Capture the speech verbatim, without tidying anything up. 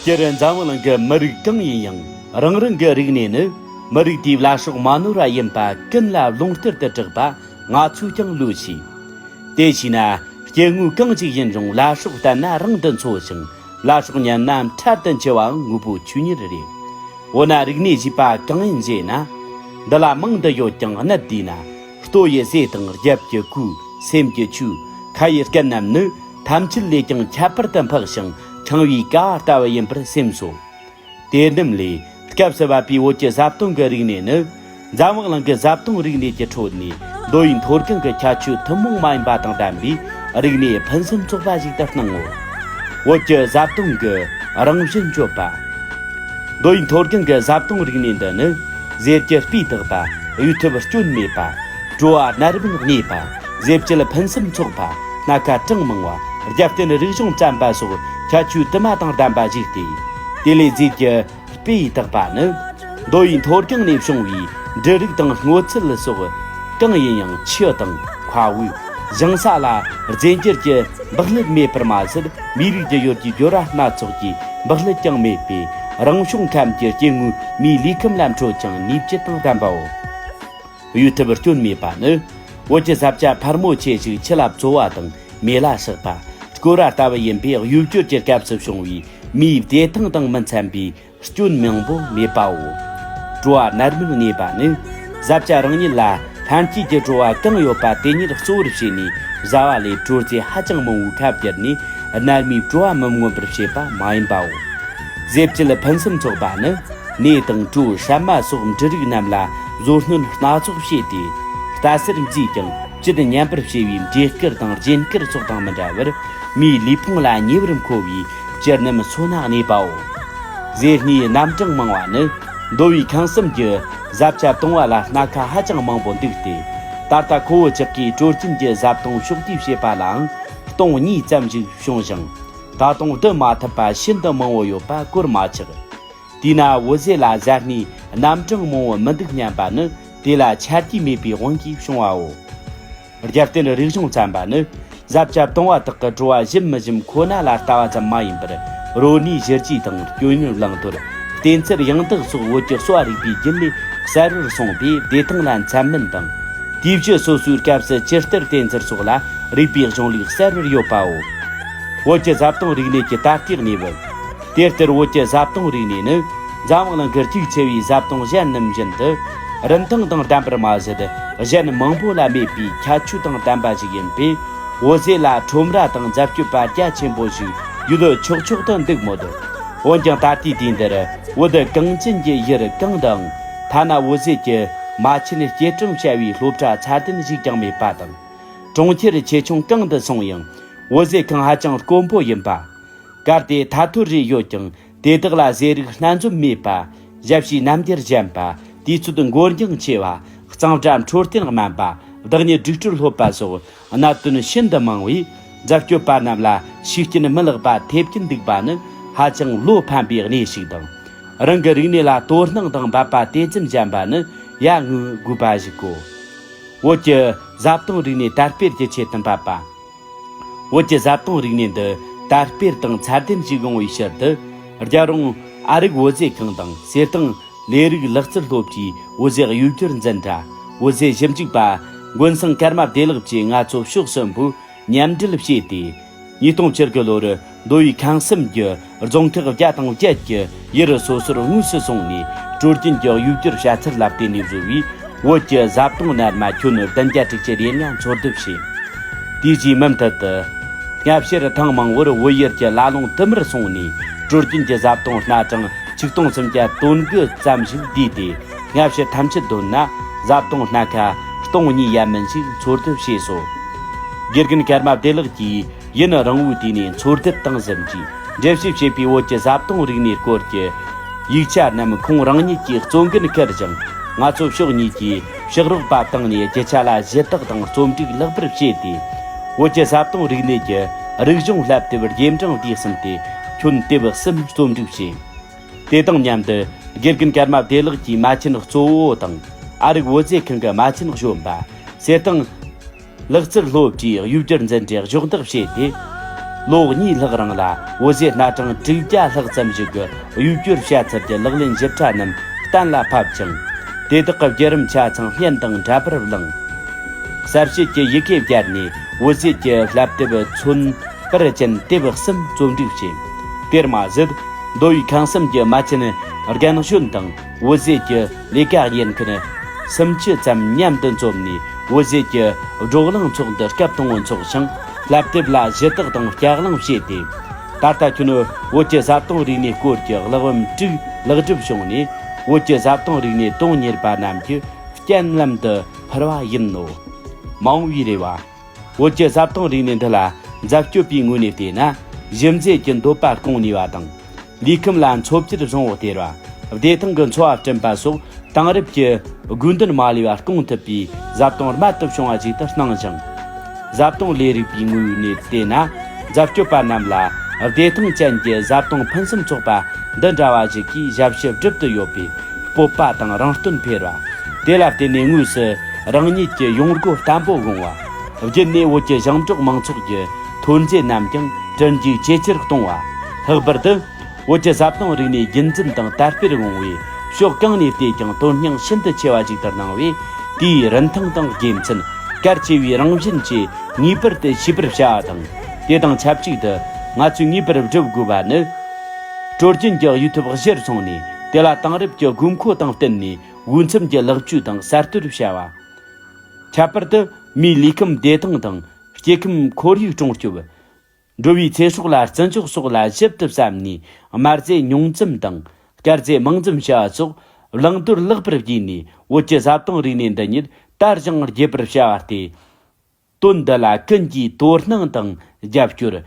སྤྱིར་འཛམ་བུ་གླིང་གི་མི་རིགས་གང་ཡིན་ཡང་རང་རང་གི་རིག་གནས་ནི་མི་རིགས་དེའི་བླ་སྲོག་མ་ནོར་བ་ཡིན་པ་ཀུན་ལ་ལུང་བསྟར་དུ་གྲགས་པ་ང་ཚོས་ཀྱང་ལོས་ཤེས། དེ་བྱས་ན་སྐྱེ་དངོས་གང་ཞིག་ཡིན་རུང་བླ་སྲོག་བརྟན་ན་རིང་དུ་འཚོ་ཞིང་བླ་སྲོག་ཉམས་ན་འཕྲལ་དུ་འཆི་བའང་དངོས་པོ་ཆོས་ཉིད་རེད། འོ་ན་རིག་གནས་ཞེས་པ་གང་ཡིན་ཞེ་ན། འདི་ལ་མིང་འདི་ཡོད་ཀྱང་གནད་བསྡུས་ན། ལྟོ་ཡི་ཟས་དང་རྒྱབ་ཀྱི་གོས། སེམས་ཀྱི་ཆོས། ཁ་ཡི་སྐད་རྣམས་ནི་ཐམས་ཅད་ལས་ཀྱང་ཁྱད་པར་དུ་འཕགས་ཤིང་ཕྲེང་བའི་ཀ་བ་ལྟ་བུ་ཡིན་པར་སེམས་སོ། དེ་རྣམས་ལས་སྐབས་སུ་བབ་པའི་བོད་ཀྱི་བཟའ་བཏུང་གི་རིག་གནས་ནི། འཛམ་བུ་གླིང་གི་བཟའ་བཏུང་རིག་གནས་ཀྱི་ཁྲོད་ནས་མདོ་ཡི་མཐོ་སྒང་གི་ཁྱད་ཆོས་ཐུན་མོང་མ་ཡིན་པ་དང་ལྡན་པའི་རིག་གནས་ཕུན་སུམ་ཚོགས་པ་ཞིག་ཏུ་སྣང་ངོ་། བོད་ཀྱི་བཟའ་བཏུང་གི་རང་བཞིན་བརྗོད་པ། མདོ་ཡི་མཐོ་སྒང་གི་བཟའ་བཏུང་རིག་གནས་འདི་ནི། ཟས་ཀྱི་སྤུས་དག་པ། གཡོས་ཐེབས་སྐྱོན་མེད་པ། བྲོ་བ་རྣ་རིམ་རྙེད་པ། ཟས་བཅུད་ཕུན་སུམ་ཚོགས་པ། སྣ་ཁ་གྲངས་མང་བ། རྒྱབ་རྟེན་རིག་གཞུང་བཙན་པ་སོགས་ཁྱད་ཆོས་དུ་མ་དང་ལྡན་པ་ཞིག་སྟེ། དེ་ལས་ཟས་ཀྱི་སྤུས་དག་པ་ནི། མདོ་ཡི་མཐོ་སྒང་ནས་བྱུང་བའི་འབྲུ་རིགས་དང་སྔོ་ཚལ་སོགས་གང་ཡིན་ཡང་ཆུ་དང་ཁ་འོད། ཞིང་ས་ལ་རྫས་འགྱུར་གྱི་འབག་ཀླད་མེད་པར་མ་ཟད། མིའི་རིགས་ཀྱི་ཡུལ་གྱི་སྦྱོར་བ་སྣ་ཚོགས་ཀྱི་འབག་ཀླད་ཀྱང་མེད་པས། རང་བྱུང་ཁམས་ཀྱི་སྐྱེ་དངོས་མིའི་ལུས་ཁམས་ལ་འཕྲོད་ཅིང་ནུས་བཅུད་དང་ལྡན་པའོ། གཡོས་ཐེབས་སྐྱོན་མེད་པ་ནི། བོད་ཀྱི་ས་ཆ་ཕལ་མོ་ཆེ་ཞིག་ཆུ་ལ་བཙོ་བ་དང་མེ་ལ་བསྲེགས་པ། སྐོར་བ་ལྟ་བུ་ཡིན་པས། གཡོས་སྦྱོར་གྱི་སྐབས་སུ་བྱུང་བའི་མིའི་བདེ་ཐང་དང་མི་འཚམ་པའི་སྐྱོན་མང་པོ་མེད་པའོ། བྲོ་བ་རྣ་རིམ་རྙེད་པ་ནི། བཟའ་བཅའ་རང་ཉིད་ལ་ལྷན་སྐྱེས་ཀྱི་བྲོ་བ་གང་ཡོད་པ་དེ་ཉིད་གཙོ་བོར་བྱས་ནས་བཟའ་བ་ལས་དྲོ་ཚད་ཧ་ཅང་མང་བོའི་ཁ་བསྒྱུར་ནས་རྣལ་མའི་བྲོ་བ་མི་མངོན་པར་བྱེད་པ་མ་ཡིན་པའོ། ཟས་བཅུད་ཕུན་སུམ་ཚོགས་པ་ནི། ནས་དང་གྲོ། སྲན་མ་སོགས་འབྲུ་རིགས་རྣམས་ལ་བཟོ་སྣོན་སྣ་ཚོགས་བྱས་ཏེ། ལྟ་སར་མཛེས་ཀྱང་བཅུད་ཉམས་པར་བྱེད་པའི་འབྲས་སྐུར་དང་རྗེན་སྐུར་སོགས་དང་མི་འདྲ་བར། མིའི་ལུས་ཕུང་ལ་ཉེ་བར་མཁོ་བའི་བཅུད་རྣམས་སོ་ན་གནས་པའོ། ཟས་སྣའི་རྣམ་གྲངས་མང་བ་ནི། མདོ་བའི་ཁང་གསུམ་གྱི་བཟའ་བཅའ་བཏུང་བ་ལ་སྣ་ཁ་ཧ་ཅང་མང་པོ་འདུག་སྟེ། ད་ལྟ་ཁོ་བོ་ཅག་གིས་སྲོལ་རྒྱུན་གྱི་བཟའ་བཏུང་ཕྱོགས་བསྡུས་བྱེད་པ་ལའང་སྟོང་གཉིས་ཙམ་ཞིག་བྱུང་ཞིང་། ད་དུང་བསྡུ་མ་ཐུབ་པ་ཤིན་ཏུ་མང་བོ་ཡོད་པ་གོར་མ་ཆག། དེས་ན་བོད་ཟས་ལ་ཟས་སྣའི་རྣམ་གྲངས་མང་བོ་མི་འདུག་སྙམ་པ་ནི་དེ་ལ་ཆ་རྒྱུས་མེད་པའི་དབང་གིས་བྱུང་བའོ། རྒྱབ་རྟེན་རིག་གཞུང་བཙན་པ་ནི། བཟའ་བཅའ་བཏུང་བ་དག་གི་བྲོ་བ་ཞིམ་མི་ཞིམ་ཁོ་ན་ལ་ལྟ་བ་ཙམ་མ་ཡིན་པར། རོ་ནུས་གཞིར་བཅོས་དང་སྐྱོན་ཡོན་བླང་དོར། བསྟེན་ཚུལ་ཡང་དག་སོགས་བོད་ཀྱི་གསོ་བ་རིག་པའི་རྒྱུད་ལས་གསལ་བོར་གསུངས་པས་བདེ་ཐང་ལ་འཚམ་མིན་དང་། དུས་བཞི་སོ་སོའི་སྐབས་སུ་ཇི་ལྟར་བསྟེན་ཚུལ་སོགས་ལ་རིག་པའི་གཞུང་ལུགས་གསལ་བོར་ཡོད་པའོ། བོད་ཀྱི་བཟའ་བཏུང་རིག་གནས་ཀྱི་ད་ལྟའི་གནས་བབ། དེ་ལྟར་བོད་ཀྱི་བཟའ་བཏུང་རིག་གནས་ནི། འཛམ་བུ་གླིང་གི་གཅིག་ཆེ་བའི་བཟའ་བཏུང་གཞན་རྣམས་བཞིན་དུ། རིན་ཐང་དང་ལྡན་པར་མ་ཟད། གཞན་མང་པོ་ལ་མེད་པའི་ཁྱད་ཆོས་དང་ལྡན་པ་ཞིག་ཡིན་པས། བོད་ཟས་ལ་ཁྲོམ་ར་དང་རྫབ་སྐྱོབ་པ་རྒྱ་ཆེན་པོ་ཞིག་ཡོད་ཆོག་ཆོག་ཏུ་འདུག་མོད། འོན་ཀྱང་ད་ལྟའི་དུས་འདིར་བོད་གངས་ཅན་གྱི་ཡུལ་གང་དུའང་ཐ་ན་བོད་ཟས་ཀྱི་མ་ཆེན་སྐྱེལ་སྲིང་བྱ་བའི་སློབ་གྲྭ་ཚད་ལྡན་ཞིག་ཀྱང་མེད་པ་དང་། གྲོང་ཁྱེར་ཆེ་ཆུང་གང་དུ་སོང་ཡང་བོད་ཟས་ཁང་ཧ་ཅང་དཀོན་པོ་ཡིན་པ། གལ་ཏེ་ཐ་ཐོར་རེ་ཡོད་ཀྱང་དེ་དག་ལ་ཟས་རིགས་སྣ་འཛོམས་མེད་པ། ཞབས་ཕྱིའི་རྣམ་འགྱུར་ཞན་པ། དུས་ཚོད་འགོར་འགྱངས་ཆེ་བ། གཙང་སྦྲ་འཕྲོད་བསྟེན་དམན་པ། བདག་ཉིད་སྒྲིག་སྤྲོད་ལྷོད་པ་སོགས་གནད་དོན་ཤིན་ཏུ་མང་བས། རྫབ་སྐྱོབ་པ་རྣམས་ལ་ཤུགས་རྐྱེན་མི་ལེགས་པ་ཐེབས་ཀྱིན་འདུག་པ་ནི་ཧ་ཅང་བློ་ཕམ་པའི་གནས་ཤིག་དང་། རང་གི་རིག་གནས་ལ་དོ་སྣང་དང་འབད་པ་དེ་ཙམ་ཞན་པ་ནི་ཡ་ངུ་དགོས་པ་ཞིག་གོ། བོད་ཀྱི་བཟའ་བཏུང་རིག་གནས་དར་སྤེལ་གྱི་ཆེད་དུ་འབད་པ། བོད་ཀྱི་བཟའ་བཏུང་རིག་གནས་འདི་དར་སྤེལ་དང་ཚད་ལྡན་ཞིག་ཡོང་བའི་ཕྱིར་དུ། རྒྱལ་རོང་ཨ་རིག་བོད་ཟས་ཁང་དང་གསེར་ཐང་ལས་རིགས་ལག་རྩལ་སློབ་གྲྭའི་བོད་ཟས་གཡོས་སྦྱོར་འཛིན་གྲྭ། བོད་ཟས་ཞིབ་འཇུག་པ་མགོན་སེང་ཀརྨ་བདེ་ལེགས་བཅས་ང་ཚོ་ཕྱོགས་གསུམ་པོས་མཉམ་འབྲེལ་བྱས་ཏེ། ཉིས་སྟོང་བཅུ་དགུ་ལོར་མདོ་དབུས་ཁམས་གསུམ་གྱི་རྫོང་ཁག་བརྒྱ་དང་བརྒྱད་ཀྱི་ཡུལ་སོ་སོར་དངོས་སུ་སོང་ནས། སྲོལ་རྒྱུན་གྱི་གཡོས་སྦྱོར་བྱ་ཚུལ་ལ་བརྟེན་ནས་བཟོ་བའི་བོད་ཀྱི་བཟའ་བཏུང་སྣར་མ་ཁྱོན་བདུན་བརྒྱ་དྲུག་ཅུ་རེ་ལྔ་འཚོལ་བསྡུ་བྱས། དེའི་རྗེས་མུ་མཐུད་དུ། སྔ་ཕྱིར་ཐེངས་མང་བོར་བོད་ཡུལ་གྱི་ལ་ལུང་དུ་མར་སོང་ནས། སྲོལ་རྒྱུན་གྱི་བཟའ་བཏུང་སྣ་གྲངས་ཆིག་སྟོང་སུམ་བརྒྱ་དོན་དགུ་ཙམ་ཞིག་བསྡུས་ཏེ། སྔ་ཕྱིར་ཐམས་ཅད་བསྡོམས་ན་བཟའ་བཏུང་སྣ་ཁ་སྟོང་གཉིས་ཡས་མན་ཞིག་འཚོལ་བསྡུ་བྱས་སོ། དགེ་རྒན་ཀརྨ་བདེ་ལེགས་ཀྱིས་ཡུན་རིང་བོའི་དུས་ནས་འཚོལ་སྡུད་དང་ཟིན་བྲིས། འགྲེལ་བཤད་བྱས་པའི་བོད་ཀྱི་བཟའ་བཏུང་རིག་གནས་སྐོར་གྱི་ཡིག་ཆ་རྣམས་ཁོང་རང་ཉིད་ཀྱིས་གཙོ་འགན་འཁུར་ཞིང་། ང་ཚོ་ཕྱོགས་གཉིས་ཀྱིས་ཕྱག་རོགས་པ་བཏང་ནས་རྒྱུ་ཆ་ལ་ཞུ་དག་དང་རྩོམ་སྒྲིག་ལེགས་པར་བྱས་ཏེ། བོད་ཀྱི་བཟའ་བཏུང་རིག་གནས་ཀྱི་རིག་གཞུང་བསླབ་དེབ་རྗེས་འབྲང་འདི་གསུམ་སྟེ། ཁྱོན་དེབ་གསུམ་རྩོམ་སྒྲིག་བྱས། དེ་དང་མཉམ་དུ་དགེ་རྒན་ཀརྨ་བདེ་ལེགས་ཀྱིས་མ་ཆེན་གཙོ་བོ་དང་། ཨ་རིག་བོད་ཟས་ཁང་གི་མ་ཆེན་གཞོན་པ། གསེར་ཐང་ལག་རྩལ་སློབ་གྲྭའི་གཡོས་སྦྱོར་འཛིན་གྲྭས་གཞོགས་འདེགས་བྱས་ཏེ། ལོ་གཉིས་ལྷག་རིང་ལ་བོད་ཟས་སྣ་གྲངས་དྲུག་བརྒྱ་ལྷག་ཙམ་ཞིག་གི་གཡོས་སྦྱོར་བྱ་ཚུལ་གྱི་ལག་ལེན་ཞིབ་ཕྲ་རྣམས་གཏན་ལ་ཕབ་ཅིང་། དེ་དག་གི་བརྒྱུད་རིམ་ཆ་ཚང་སྔོན་དང་འདྲ་བར་བླངས། གསར་བཤད་ཀྱི་ཡི་གེ་བརྒྱབ་ནས་བོད་ཟས་ཀྱི་བསླབ་དེབ་མཚོན་པར་ཅན་དེབ་གསུམ་རྩོམ་སྒྲིག་བྱས། དེར་མ་ཟད། མདོ་དབུས་ཁམས་གསུམ་གྱི་མ་བྱན་རྒན་གཞོན་དང་བོད་ཟས་ཀྱི་ལས་ཀ་གཉེར་མཁན་སུམ་ཅུ་ཙམ་མཉམ་དུ་འཛོམས་ནས། བོད་ཟས་ཀྱི་བགྲོ་གླེང་ཚོགས་འདུ་སྐབས་དང་པོ་འཚོགས་ཤིང་། བསླབ་དེབ་ལ་ཞུ་དག་དང་སྐྱག་ལང་བྱས་ཏེ། ད་ལྟ་ཁྱོན་བོད་ཀྱི་བཟའ་བཏུང་རིག་གནས་སྐོར་གྱི་གླེགས་བམ་དྲུག་ལེགས་གྲུབ་བྱུང་ནས། བོད་ཀྱི་བཟའ་བཏུང་རིག་གནས་དོན་གཉེར་པ་རྣམས་ཀྱི་སྤྱན་ལམ་དུ་འཕུར་བ་ཡིན་ནོ། མ་འོངས་པའི་རེ་བ། བོད་ཀྱི་བཟའ་བཏུང་རིག་གནས་འདི་ལ་འཛད་སྤྱོད་པའི་ངོས་ནས་བལྟས་ན། གཞི་མཛེས་ཀྱི་འདོད་པ་སྐོང་ནུས་པ་དང་། ལུས་ཁམས་ལ་འཚོ་བཅུད་བཟང་བོ་སྟེར་བ། བདེ་ཐང་གི་འཚོ་བ་བསྐྲུན་པ་སོགས་དེང་རབས་ཀྱི་དགོས་འདུན་མ་ལུས་པ་སྐོང་ཐུབ་པའི་བཟའ་བཏུང་རྨད་དུ་བྱུང་བ་ཞིག་ཏུ་སྣང་ཞིང་། བཟའ་བཏུང་ལས་རིག་པའི་ངོས་ནས་བལྟས་ན། འཛད་སྤྱོད་པ་རྣམས་ལ་བདེ་ཐང་ཅན་གྱི་བཟའ་བཏུང་ཕུན་སུམ་ཚོགས་པ་འདི་འདྲ་བ་ཞིག་གིས་ཞབས་ཕྱི་སྒྲུབ་ཏུ་ཡོད་པས། སྤོབས་པ་དང་རང་རྟོན་འཕེལ་བ། དེ་ལ་བརྟེན་ནས་དངོས་སུ་རང་ཉིད་ཀྱི་ཡོང་སྒོ་བརྟན་པོ་སྒོང་བ། བརྒྱུད་ནས་བོད་ཀྱི་ཞིང་འབྲོག་མང་ཚོགས་ཀྱི་ཐོན་རྫས་རྣམས་ཀྱང་བྲིན་རྒྱུག་ཇེ་ཆེར་གཏོང་བ། ལྷག་པར་དུ། བོད་ཀྱི་བཟའ་བཏུང་རིག་གནས་རྒྱུན་འཛིན་དང་དར་སྤེལ་ཡོང་བའི་ཕྱོགས་གང་ནས་བལྟས་ཀྱང་དོན་སྙིང་ཤིན་ཏུ་ཆེ་བ་ཞིག་ཏུ་སྣང་བས། དེའི་རིན་ཐང་དང་དགེ་མཚན། གལ་ཆེ་བའི་རང་བཞིན་བཅས་ངེས་པར་དུ་ཤེས་པར་བྱ་བ་དང་། དེ་དང་ཆབས་ཅིག་ཏུ་ང་ཚོས་ངེས་པར་བསྒྲུབ་དགོས་པ་ནི། སྲོལ་རྒྱུན་གྱི་གཡུལ་འཐབ་གཞིར་བཟུང་ནས། དེ་ལ་དེང་རབས་ཀྱི་དགོས་མཁོ་དང་བསྟུན་ནས་འོས་འཚམ་གྱི་ལེགས་བཅོས་དང་གསར་གཏོད་བྱ་བ། ཁྱད་པར་དུ་མིའི་ལུས་ཁམས་བདེ་ཐང་དང་སྐྱེ་ཁམས་ཁོར་ཡུག་སྲུང་སྐྱོབ། འགྲོ་བའི་ཚེ་སྲོག་ལ་བརྩི་འཇོག་སོགས་ལ་ཞིབ་ཏུ་བསམ་ནས། དམར་ཟས་ཉུང་ཙམ་དང་། དཀར་ཟས་མང་ཙམ་བྱ་བ་སོགས་བླང་དོར་ལེགས་པར་བགྱིས་ནས། བོད་ཀྱི་བཟའ་བཏུང་རིག་གནས་འདི་ཉིད་དར་ཞིང་རྒྱས་པར་བྱ་བ་སྟེ། དོན་འདི་ལ་ཀུན་གྱིས་དོ་སྣང་དང་རྒྱབ་སྐྱོར།